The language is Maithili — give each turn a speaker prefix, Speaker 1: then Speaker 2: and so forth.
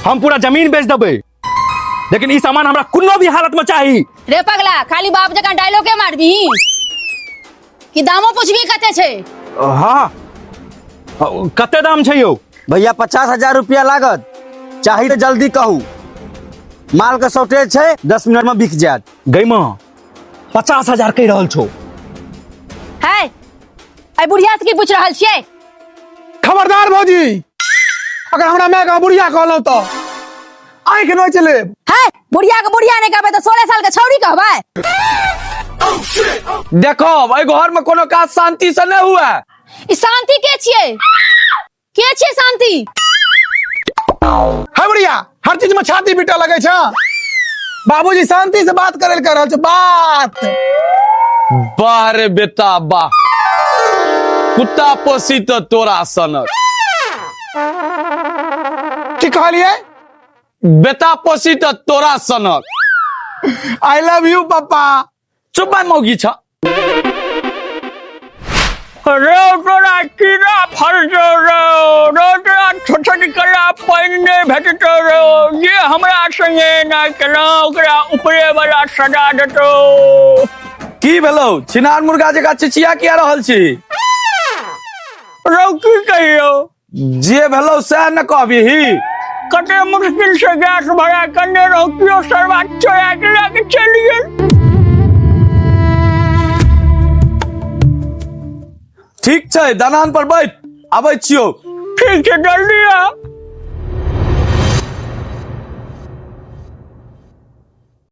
Speaker 1: हम पूरा जमीन बेच देबै, लेकिन ई सामान हमरा कोनो भी हालत में चाही।
Speaker 2: रे पगला, खाली बाप जकाँ डायलॉग के मारबी कि दामो पूछबी कते छै?
Speaker 1: हाँ, कते दाम छै यौ?
Speaker 3: भैया 50,000 रुपया लागत, चाही तऽ जल्दी कहू, माल के शॉर्टेज छै, 10 मिनट में बिक जायत।
Speaker 1: गई माँ, 50,000 कहि रहल छौ।
Speaker 2: है, एहि बुढ़िया से की पूछ रहल छियै?
Speaker 4: खबरदार भौजी, अगर हमरा माय के बुढ़िया कहलहुँ तऽ आँखि नोचि लेब।
Speaker 2: है, बुढ़िया के बुढ़िया नहि कहबै तऽ 16 साल के छौड़ी कहबै?
Speaker 5: देखो, एहि घर में कोनो काज शांति से नहीं हुआ।
Speaker 2: ई शांति के छियै? के छियै शांति?
Speaker 4: है बुढ़िया, हर चीज में छाती पीटे लगे छै। बाबूजी शांति से बात करे कर रहल छै बात।
Speaker 5: वाह रे बेटा वाह, कुत्ता पोसी तो तोरा सनक।
Speaker 4: की कहलिए?
Speaker 5: बेटा पोसी तो तोरा सनक।
Speaker 4: I love you पापा।
Speaker 5: चुप भाई मौगी छ।
Speaker 6: रे तोरा कीड़ा फड़तौ रे, रे तोरा छोछन कला पानि नहि भेटतौ रे, जे हमरा संगे एना केलौ ओकरा ऊपरे वाला सजा देतौ।
Speaker 5: की भेलौ छिनार मुर्गा जकाँ चिचिया किया रहल छी?
Speaker 6: रौ की कहियौ,
Speaker 5: जे भेलौ सएह ने कहबिही।
Speaker 6: कते मुश्किल से गैस भरा करने रहो, कियो सरवा चोरा के लऽ के चलि गेल।
Speaker 5: ठीक छै, दलान पर बैठ, आबै छियौ।
Speaker 6: ठीक छै, जल्दी आ।